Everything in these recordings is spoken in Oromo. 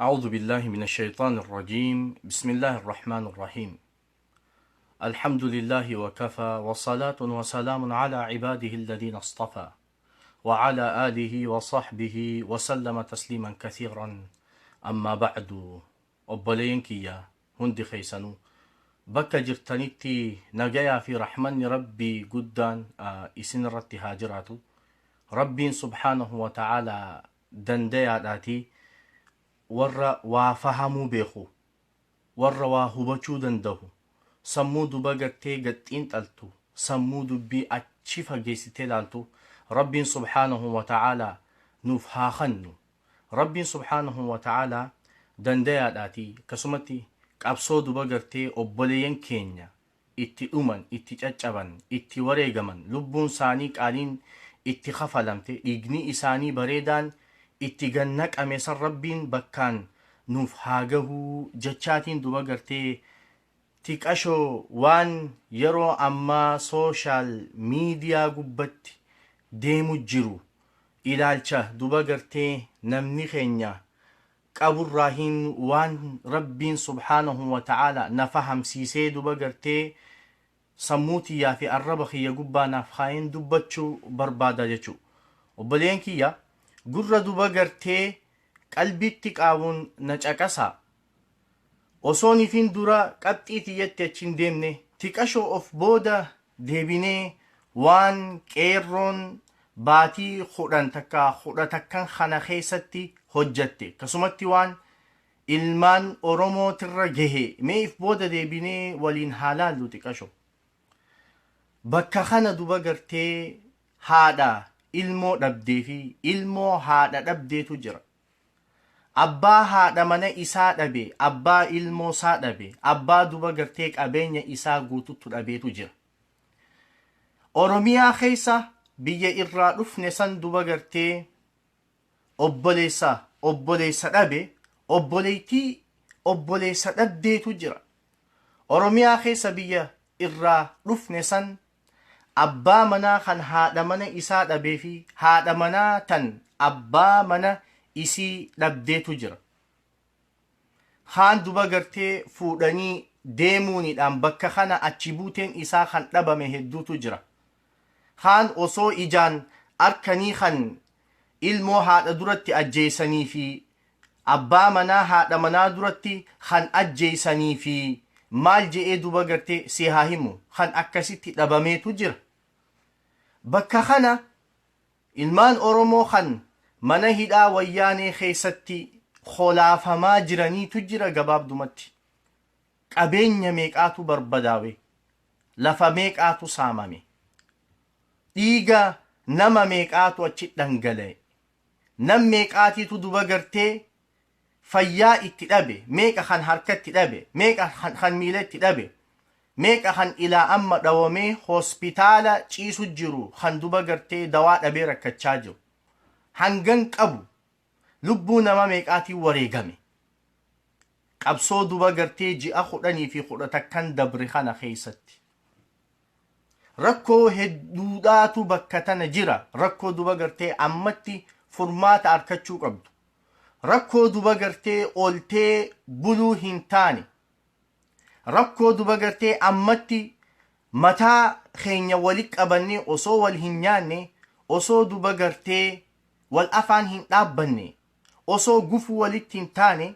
أعوذ بالله من الشيطان الرجيم. بسم الله الرحمن الرحيم. الحمد لله وكفى، وصلاة وسلام على عباده الذين اصطفى، وعلى آله وصحبه وسلم تسليما كثيرا. أما بعد، obboleeyyan kiyya hundi keessanuu bakka jirtanitti nagayaa fi rahmanni Rabbii guddaan isin irratti haa jiraatu. Rabbiin subhaanahu wa ta'aalaa dandayaadhaatii warra waa fahamuu beeku, warra waa hubachuu dandahu, sammuu duba gartee gad xiinxaltu, sammuu dubbii achi fageessitee laaltu Rabbiin subhaanahu wa ta'aalaa nuuf haa kannu. Rabbiin subhaanahu wa ta'aalaa dandayaadhaatii akkasumatti qabsoo duba gartee obboleeyyan keenya itti dhuman, itti caccaban, itti wareegaman, lubbuun isaanii qaaliin itti kafalamte, dhiigni isaanii bareedaan itti gad naqame san Rabbiin bakkaan nuuf haa gahuu jechaatiin duba gartee tiqashoo waan yeroo ammaa social media gubbatti deemu jiru ilaalcha duba gartee namni keenya qaburraahiin waan Rabbiin subhaanahu wa ta'aala na fahamsiisee duba gartee sammuu tiyyaa fi arraba kiyya gubbaa naaf kaayeen dubbachuu barbaada jechu. Obboleeyyan kiyya, gurra duba gartee qalbiitti qaawun na caqasaa. Osoon ifin dura qabxii tiyyatti achi hin deemne, tiqashoo of booda deebinee waan qeerroon baatii 10 takka 11n kana keessatti hojjatte, akkasumatti waan ilmaan Oromootirra gahe mee if booda deebinee waliin haa laallu xiqasho. Bakka kana duba gartee haadha ilmoo dhabdee fi ilmoo haadha dhabdeetu jira. Abbaa haadha mana isaa dhabe, abbaa ilmoo isaa dhabe, abbaa duba gartee qabeenya isaa guututtu dhabeetu jira. Oromiyaa keessa biyya irraa dhufne san duba gartee obboleessa obboleessa dhabe, obboleettii obboleessa dhabdeetu jira. Oromiyaa keessa biyya irraa dhufne san abbaa manaa kan haadha mana isaa dhabee fi haadha manaa tan abbaa mana isii dhabdeetu jira. Kaan duba gartee fuudhanii deemuunidhaan bakka kana achi buuteen isaa kan dhabame hedduutu jira. Kaan osoo ijaan arkanii kan ilmoo haadha duratti ajjeesanii fi abbaa manaa haadha manaa duratti kan ajjeesanii fi maal je'ee duba gartee si haa himu kan akkasitti dhabameetu jira. Bakka kana ilmaan Oromoo kan mana hidhaa Wayyaanee keessatti kolaafamaa jiraniitu jira gabaabdumatti. Qabeenya meeqaatu barbadaawe? Lafa meeqaatu saamame? Dhiiga nama meeqaatu achi dhangala'e? Nam meeqaatiitu duba gartee fayyaa itti dhabe, meeqa kan harka itti dhabe, meeqa kan miila itti dhabe, meeqa kan ilaa amma dhawamee hospitaala ciisu jiru kan duba gartee dawaa dhabee rakkachaa jiru. Hangan qabu lubbuu nama meeqaatiin wareegame. Qabsoo duba gartee ji'a 10 fi 11n dabre kana keessatti. Rakkoo hedduudhaatu bakka tana jira. Rakkoo duba gartee ammatti furmaata arkachuu qabdu. Rakkoo duba gartee oltee buluu hin taane. Rakkoo duba gartee ammatti mataa keenya wali qabannee osoo wal hin nyaanne, osoo duba gartee wal afaan hin dhaabbanne, osoo gufuu walitti hin taane,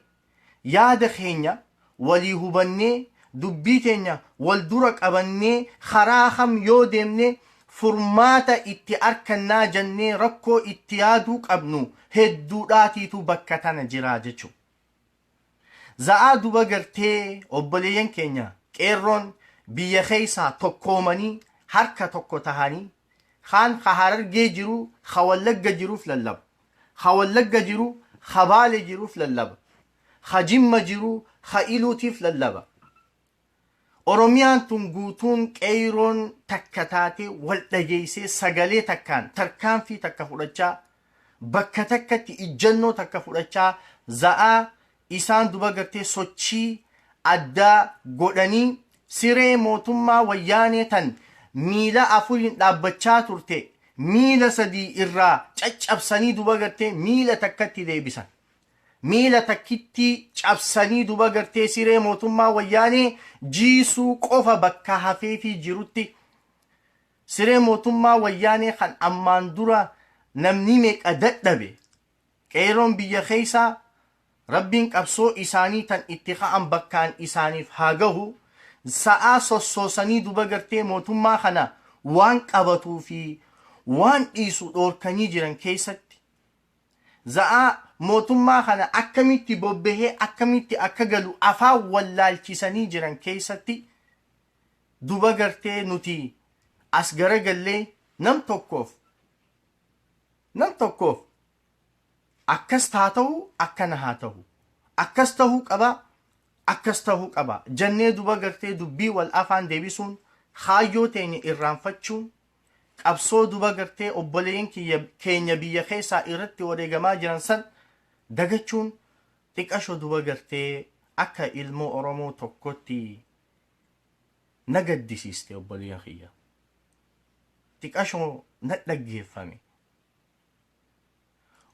yaada keenya walii hubannee, dubbii teenya wal dura qabannee karaa kam yoo deemne furmaata itti arkannaa jannee rakkoo itti yaaduu qabnu hedduudhaatiitu bakka tana jiraa jechu. Za'aa duba gartee obboleeyyan keenya qeerroon biyya keessaa tokkoomanii harka tokko tahanii kaan ka Harargee jiru ka Wallagga jiruuf lallaba. Ka Wallagga jiru ka Baale jiruuf lallaba. Ka Jimma jiru ka Iluutiif lallaba. Oromiyaan tun guutuun qeeyroon takka taatee wal dhageessee sagalee takkaan tarkaanfii takka fudhachaa bakka takkatti ijjannoo takka fudhachaa za'aa isaan duba gartee sochii addaa godhanii siree mootummaa Wayyaanee tan miila afuriin dhaabbachaa turte miila sadii irraa caccabsanii duba gartee miila takkatti deebisan. Miila takkittii cabsanii duba gartee siree mootummaa Wayyaanee jiisuu qofa bakka hafeefii jirutti, siree mootummaa Wayyaanee kan ammaan dura namni meeqa dadhabe, qeerroon biyya keessaa Rabbiin qabsoo isaanii tan itti ka'an bakkaan isaaniif haa gahu, sa'aa sossoosanii duba gartee mootummaa kana waan qabatuu fi waan dhiisu dhoorkanii jiran keessatti, za'aa mootummaa kana akkamitti bobbahee akkamitti akka galu afaan wallaalchisanii jiran keessatti, duba gartee nuti as garagallee nam tokkoof akkas haa ta'u, akkana haa ta'u, akkas ta'uu qaba, akkas ta'uu qaba jennee duba gartee dubbii wal afaan deebisuun, kaayyoo teenya irraanfachuun, qabsoo duba gartee obboleeyyan keenya biyya keessaa irratti wareegamaa jiran san dagachuun xiqasho duba gartee akka ilmoo Oromoo tokkotti na gaddisiiste. Obboleeyyan kiyya, xiqasho na dhaggeeffame.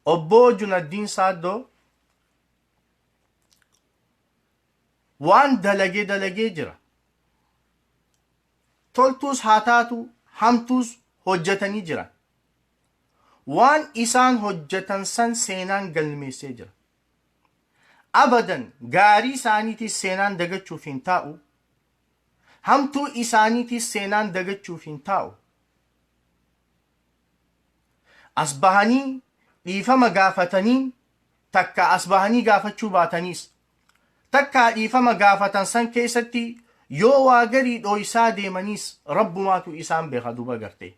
Obboo Junaddiin Saaddoo waan dalagee dalagee jira. Toltuus haa taatu, hamtuus hojjetanii jiran. Waan isaan hojjetan san seenaan galmeessee jira. Abadan gaarii isaaniitis seenaan dagachuuf hin taa'u. Hamtuu isaaniitis seenaan dagachuuf hin taa'u. As bahanii dhiifama gaafatanii, takka as bahanii gaafachuu baataniis, takkaa dhiifama gaafatan san keessatti yoo waa garii dhooysaa deemaniis, Rabbumaatu isaan beeka duba gartee.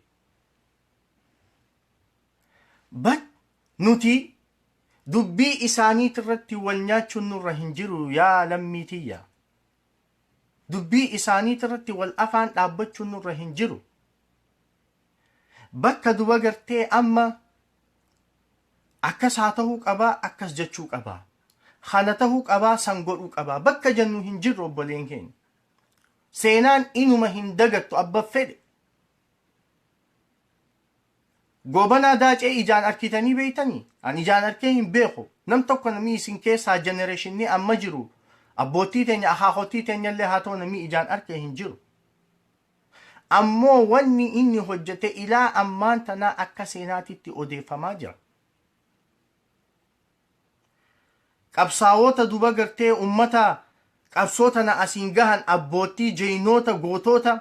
But nuti dubbii isaaniitirratti wal nyaachuun nurra hin jiru, yaa lammii tiyya. Dubbii isaaniitirratti wal afaan dhaabbachuun nurra hin jiru. Bakka duba gartee amma akkas haa ta'uu qabaa, akkas jechuu qabaa, kana ta'uu qabaa, san godhuu qabaa bakka jennu hin jirru, obboleen keenya. Seenaan inuma hin dagattu abba fedhe. Goobanaa Daacee ijaan arkitanii beeytanii? An ijaan arkee hin beeku. Nam tokko namni isin keessaa generationni amma jiru, abbootii teenya, akaakotii teenya illee haa ta'u, namni ijaan arkee hin jiru. Ammoo wanni inni hojjete ilaa ammaan tanaa akka seenaatitti odeeffamaa jira. Qabsaawota duba gartee ummata qabsoo tana asiin gahan, abboottii jeynoota, gootota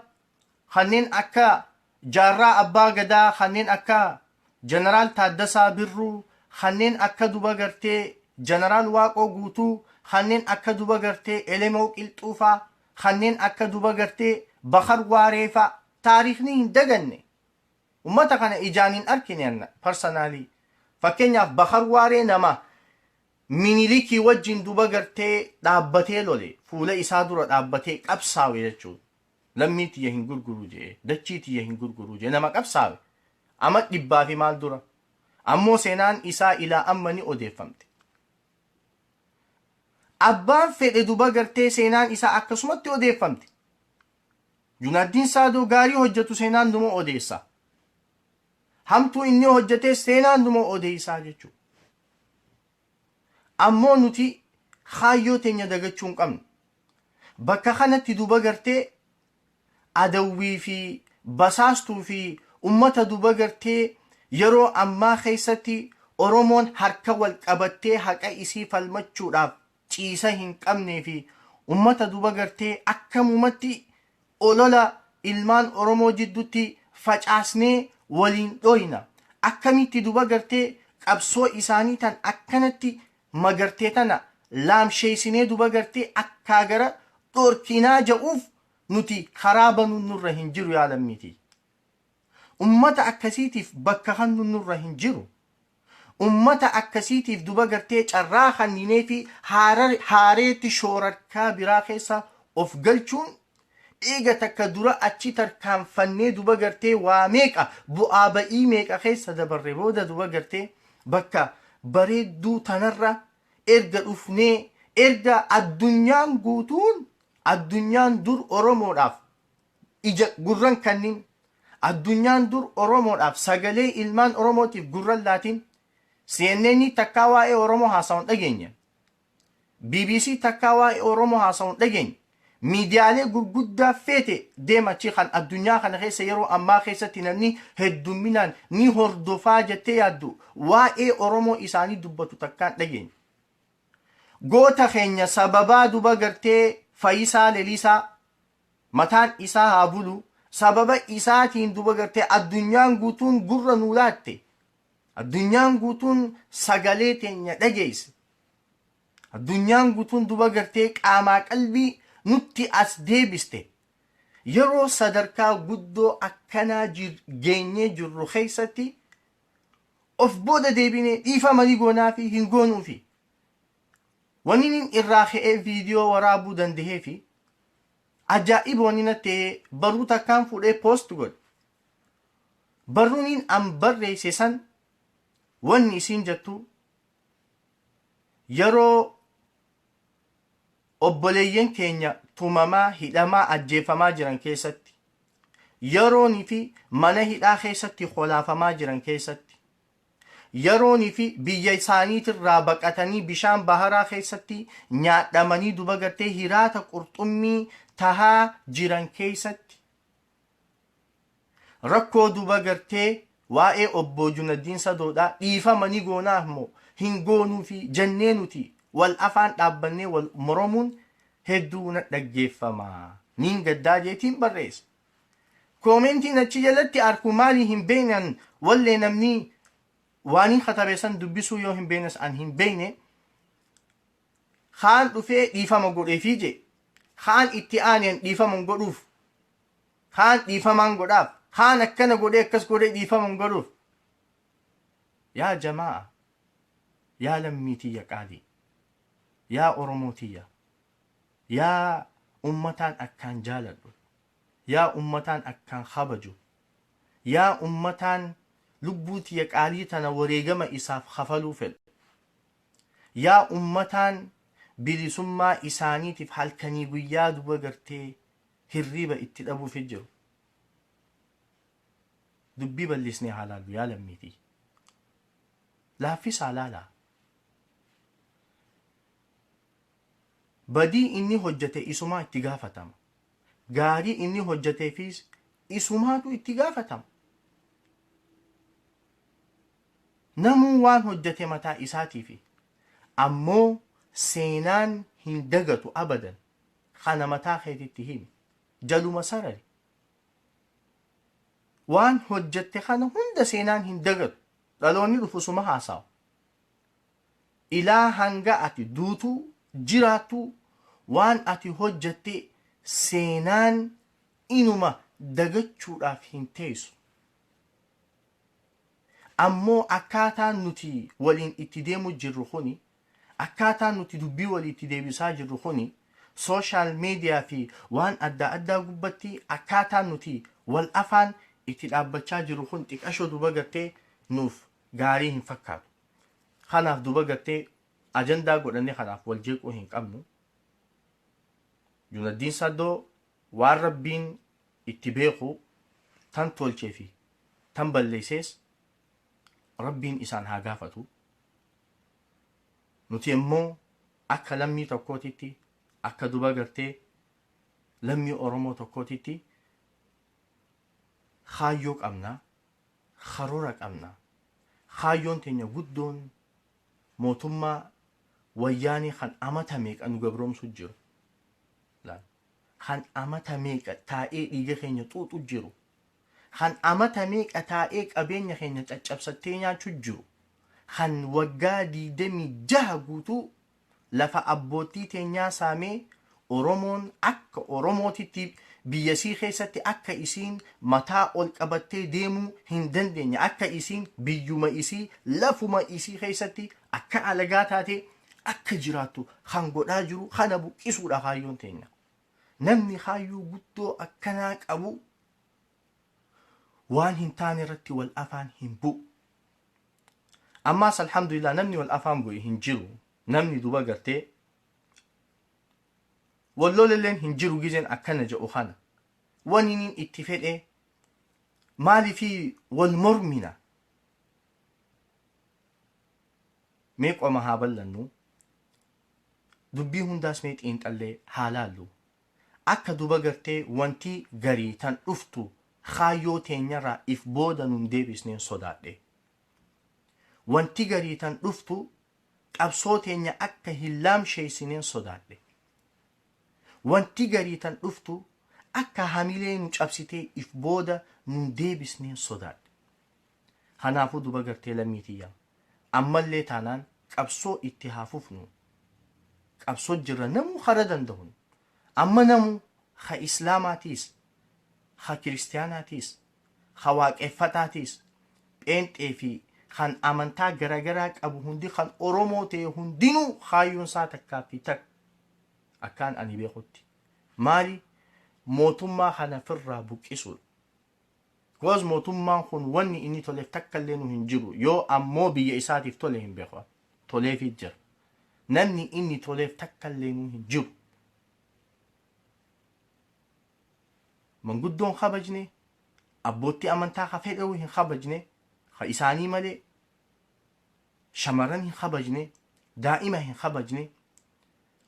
kanneen akka Jaarraa Abbaa Gadaa, kanneen akka Jeneraal Taaddasaa Birruu, kanneen akka duba gartee Jeneraal Waaqoo Guutuu, kanneen akka duba gartee Elemoo Qilxuufaa, kanneen akka duba gartee Bakar Waareefaa taariikni hin daganne. Ummata kana ijaan hin arkine anna personally. Fakkeenyaaf, Bakar Waaree nama Minilikii wajjin duba gartee dhaabbatee lole, fuula isaa dura dhaabbatee qabsaawe jechuudha. Lammii tiyya hin gurguru jee, dachii tiyya hin gurguru jee nama qabsaawe. Ama dhibbaa fi maal dura. Ammoo seenaan isaa ilaa amma ni odeeffamte. Abbaan fedhe duba gartee seenaan isaa akkasumatti odeeffamte. Junaaddiin Saadoo gaarii hojjetu seenaan numa odeessa. Hamtuu inni hojjete seenaan numa odeessaa jechuudha. Ammoo nuti kaayyoo teenya dagachuu hin qabnu. Bakka kanatti duba gartee adawwii fi basaastuu fi ummata duba gartee yeroo ammaa keessatti Oromoon harka wal qabattee haqa isii falmachuudhaaf ciisa hin qabnee fi ummata duba gartee akkamumatti olola ilmaan Oromoo jidduutti facaasnee waliin dhoyna. Akkamitti duba gartee qabsoo isaanii tan akkanatti magartee tana laamsheessinee duba gartee akkaa gara dhorkinaa ja'uuf nuti karaa banuun nurra hin jiru, yaa lammiitii. Ummata akkasiitiif bakka kannu nurra hin jiru. Ummata akkasiitiif duba gartee carraa kanninee fi haareetti shoorarkaa biraa keessa of galchuun, eega takka dura achi tarkaanfannee duba gartee waa meeqa, bu'aa ba'ii meeqa keessa dabarre booda, duba gartee bakka bareedduu tanarra erga dhufnee, erga addunyaan guutuun, addunyaan dur Oromoodhaaf ija gurran kannin, addunyaan dur Oromoodhaaf sagalee ilmaan Oromootiif gurran laatiin, CNN takkaa waa'ee Oromoo haasa'uun dhageenya. BBC takkaa waa'ee Oromoo haasa'u hin dhageenye. Miidiyaalee gurguddaa feete deemachi kan addunyaa kana keessa yeroo ammaa keessatti namni heddumminaan ni hordofaa jettee yaaddu waa'ee Oromoo isaanii dubbatu takkaan dhageenye. Goota keenya sababaa duba gartee Fayisaa Lelisaa mataan isaa haa bulu, sababa isaatiin duba gartee addunyaan guutuun gurra nuu laatte, addunyaan guutuun sagalee teenya dhageesse, addunyaan guutuun duba gartee qaamaa qalbii nutti as deebiste. Yeroo sadarkaa guddoo akkanaa geenyee jirru keessatti of booda deebinee dhiifama ni goonaa fi hin goonuufi. Wanni inni irraa ka'ee viidiyoo waraabuu dandahee fi ajaa'iba wanni na ta'e barruu takkaan fuudhee post godhe. Barruun an barreesse san wanni isiin jettu, yeroo obboleeyyan keenya tumamaa, hidhamaa, ajjeefamaa jiran keessatti, yeroonii fi mana hidhaa keessatti kolaafamaa jiran keessatti, yeroonii fi biyya isaaniitirraa baqatanii bishaan baharaa keessatti nyaadhamanii duba gartee hiraata qurxummii tahaa jiran keessatti, rakkoo duba gartee waa'ee obbo Junaddiin Sadoodhaa dhiifama ni goonaaf moo hin goonuufi jennee nuti wal afaan dhaabbannee wal moromuun hedduu na dhaggeeffama. Niin gaddaa jeetiin barreessa. Koomentiin achi jalatti arku maali hin beeknan wallee, namni waaniin katabe san dubbisuu yoo hin beeknes an hin beekne. Kaan dhufee dhiifama godheefii jee, kaan itti aaneen dhiifama hin godhuuf, kaan dhiifamaan godhaaf, kaan akkana godhee akkas godhee dhiifama hin godhuuf. Yaa jamaa, yaa lammii tiyya qaalii, yaa Oromoo tiyya, yaa ummataan akkaan jaaladhu, yaa ummataan akkaan kabaju, yaa ummataan lubbuu tiyya qaalii tana wareegama isaaf kafaluu fedhu, yaa ummataan bilisummaa isaaniitiif halkanii guyyaa duba gartee hirriiba itti dhabuuf jiru, dubbii bal'isnee haa laallu. Yaa lammiitii, laaffisaa laalaa. Badii inni hojjete isumaa itti gaafatama, gaarii inni hojjeteefis isumaatu itti gaafatama. Namuu waan hojjete mataa isaatiifi ammoo seenaan hin dagatu abadan. Kana mataa keetitti himi, jaluma sarari. Waan hojjette kana hunda seenaan hin dagatu, dhaloonni dhufu suma haasawa. Ilaa hanga ati duutuu jiraattu waan ati hojjette seenaan inuma dagachuudhaaf hin teessu. Ammoo akkaataan nuti waliin itti deemu jirru kuni, akkaataan nuti dubbii walii itti deebisaa jirru kuni, social media fi waan adda addaa gubbatti akkaataan nuti wal afaan itti dhaabbachaa jirru kun xiqashoo duba gartee nuuf gaarii hin fakkaatu. Kanaaf duba gartee ajandaa godhannee kanaaf wal jeequu hin qabnu. Junaddiin Saddoo waan Rabbiin itti beeku tan tolchee fi tan balleessees Rabbiin isaan haa gaafatu. Nuti immoo akka lammii tokkootitti, akka duba gartee lammii Oromoo tokkootitti kaayyoo qabna, karoora qabna. Kaayyoon teenya guddoon mootummaa Wayyaanee kan amata meeqa nu gabroomsu jiru. Kan amata meeqa taa'ee dhiiga keenya xuuxu jiru. Kan amata meeqa taa'ee qabeenya keenya caccabsattee nyaachuu jiru. Kan waggaa 26 guutuu lafa abbootii teenyaa saamee Oromoon akka Oromootitti biyyasii keessatti akka isiin mataa ol qabattee deemuu hin dandeenye, akka isiin biyyuma isii lafuma isii keessatti akka alagaa taatee akka jiraattu kan godhaa jiru kana buqqisuudha kaayyoon teenya. Namni kaayyoo guddoo akkanaa qabu waan hin taane irratti wal afaan hin bu'u. Ammaas alhamdulillah namni wal afaan bu'e hin jiru. Namni duba gartee wal lolelleen hin jiru gizeen akkana jedhu kana. Wani nin itti fedhe maaliifii wal mormina? Mee qoma haa bal'annu. Dubbii hundaas mee xiinxallee haa laallu. Akka duba gartee wanti garii tan dhuftu kaayyoo teenyarraa if booda nun deebisneen sodaadhe. Wanti garii tan dhuftu qabsoo teenya akka hin laamsheessineen sodaadhe. Wanti garii tan dhuftu akka hamilee nu cabsitee if booda nun deebisneen sodaadhe. Kanaafuu duba gartee lammii tiyya ammallee taanaan qabsoo itti haa fufnu. Qabsoo jirra namuu kara dandahun. Amma namuu ka Islaamaatiis, ka Kiristiyaanaatiis, ka Waaqeffataatiis, pheenxee fi kan amantaa garagaraa qabu hundi kan Oromoo ta'e hundinuu kaayyoon isaa takkaa fi takka akkaan ani beekutti. Maali? Mootummaa kana firraa buqqisuudha. Because mootummaan kun wanni inni toleef takka illee nu hin jiru. Yoo ammoo biyya isaatiif tole hin beeku. Toleefii jira. Namni inni toleef takka illee nu hin jiru. Manguddoon kabajne, abbootti amantaa ka fedhewu hin kabajne, ka isaanii malee shamarran hin kabajne, daa'ima hin kabajne,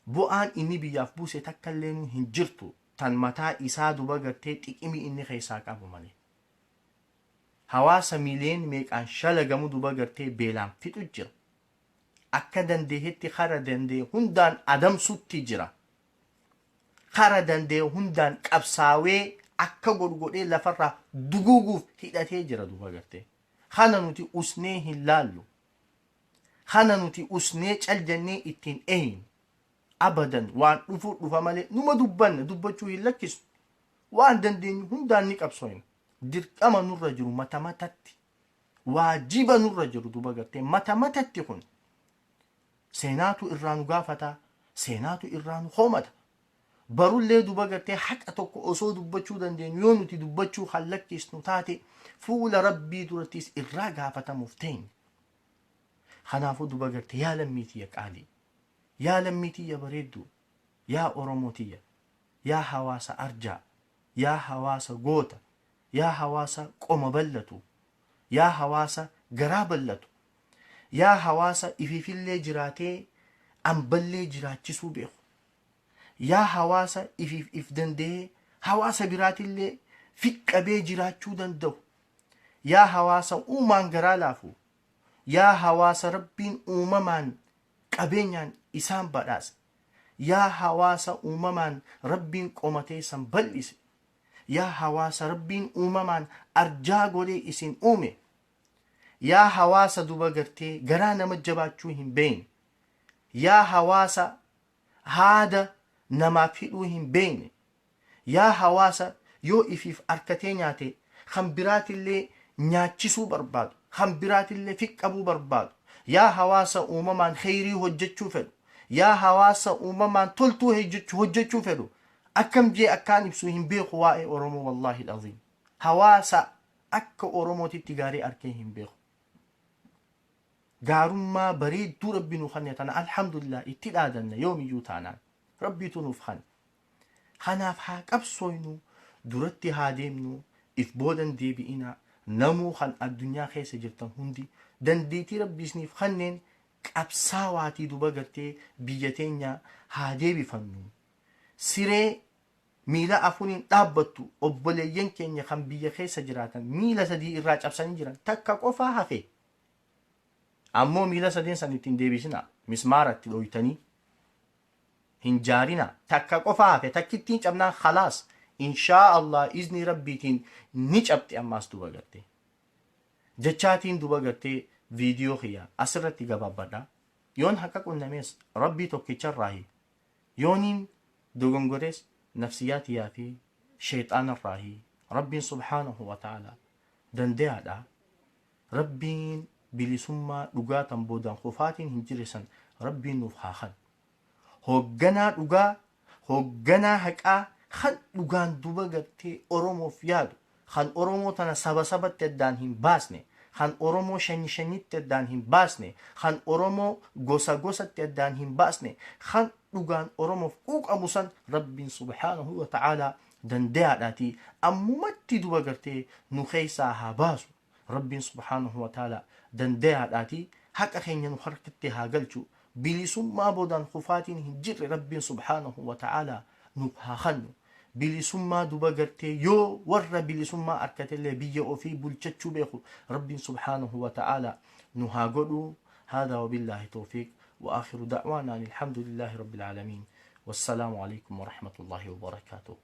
bu'aan inni biyyaaf buuse takka illee nu hin jirtu tan mataa isaa duba gartee xiqimii inni keessaa qabu malee. Hawaasa miiliyoon meeqaan shalagamu duba gartee beelaan fixu jira. Akka dandeehetti kara dandee hundaan adamsutti jira. Kara dandee hundaan qabsaawee akka godhu godhee lafarraa duguuguuf hidhatee jira duba gartee. Kana nuti usnee hin laallu. Kana nuti usnee cal jennee ittiin eeynu. Abadan waan dhufuu dhufa malee numa dubbanna, dubbachuu hin lakkisnu. Waan dandeenyu hundaan ni qabsooyna. Dirqama nurra jiru mata matatti. Waajiba nurra jiru duba gartee mata matatti kun. Seenaatu irraa nu gaafata, seenaatu irraa nu koomata. Barullee duba gartee haqa tokko osoo dubbachuu dandeenyu yoo nuti dubbachuu kan lakkisnu taate fuula Rabbii durattis irraa gaafatamuuf teenya. Kanaafuu duba gartee yaa lammii tiyya qaalii, yaa lammii tiyya bareedduu, yaa Oromoo tiyya, yaa hawaasa arjaa, yaa hawaasa goota, yaa hawaasa qoma ballatu, yaa hawaasa garaa ballatu, yaa hawaasa ifiifillee jiraatee amballee jiraachisuu beeku, yaa hawaasa ifiif if danda'ee hawaasa biraatillee fiqqabee jiraachuu danda'u, yaa hawaasa uumaan garaa laafu, yaa hawaasa Rabbiin uumamaan qabeenyaan isaan badhaase, yaa hawaasa uumamaan Rabbiin qoma teessan bal'ise, yaa hawaasa Rabbiin uumamaan arjaa godhee isin uume, yaa hawaasa duba gartee garaa nama jabaachuu hin beekne, yaa hawaasa haada namaaf hidhuu hin beekne, yaa hawaasa yoo ifiif arkatee nyaate kan biraatillee nyaachisuu barbaadu, kan biraatillee fiqqabuu barbaadu, yaa hawaasa uumamaan kheyrii hojjechuu fedhu, yaa hawaasa uumamaan toltuu hojjechuu fedhu, akkam jee akkaan ibsu hin beeku waa'ee Oromoo wallaahi al-aziim. Hawaasa akka Oromootitti gaarii arkee hin beeku. Gaarummaa bareedduu Rabbi nu kanne tana alhamdulillah itti dhaadanna yoomiyyuu taanaan. Rabbiitu nuuf kanne. Kanaaf haa qabsooynu, duratti haa deemnu, if boodan deebi'inaa, namuu kan addunyaa keessa jirtan hundi dandeettii Rabbi isiniif kanneen qabsaawaatii duba gartee biyya teenya haa deebifannu. Siree miila afuriin dhaabbattu obboleeyyan keenya kan biyya keessa jiraatan miila sadii irraa cabsanii jiran takka qofaa hafe. Ammoo miila sadeen san ittiin deebisinaa mismaara itti dhooytanii hin jaarina, takka qofa hafe, takkittiin cabnaan khalaas, inshaa Allah iznii Rabbiitiin ni cabxi. Ammaas duba gartee jechaatiin duba gartee viidiyoo kiyya asirratti gabaabbadha. Yoon haqa qunnamees Rabbii tokkicharraahi, yooniin dogongorees nafsiyyaa tiyyaa fi sheexaanarraahi. Rabbiin subhaanahu wa ta'ala dandayaadha. Rabbiin bilisummaa dhugaa tan boodaan kufaatiin hin jirre san Rabbiin nuuf haa kanu. Hoogganaa dhugaa, hoogganaa haqaa kan dhugaan duba gartee Oromoof yaadu, kan Oromoo tana saba sabatti addaan hin baasne, kan Oromoo shanyi shanyitti addaan hin baasne, kan Oromoo gosa gosatti addaan hin baasne, kan dhugaan Oromoof quuqamu san Rabbiin subhaanahu wa ta'aalaa dandayaadhaatii ammumatti duba gartee nu keessaa haa baasu. Rabbiin subhaanahu wa ta'aalaa dandayaadhaatii haqa keenya nu harkatti haa galchu. Bilisummaa boodaan kufaatiin hin jirre Rabbiin subhaanahu wa ta'aalaa nuuf haa kannu. Bilisummaa duba gartee yoo warra bilisummaa arkatellee biyya ofii bulchachuu beeku Rabbiin subhaanahu wa ta'aalaa nu haa godhu. هذا وبالله توفيق وآخر دعوانا أن الحمد لله رب العالمين والسلام عليكم ورحمة الله وبركاته.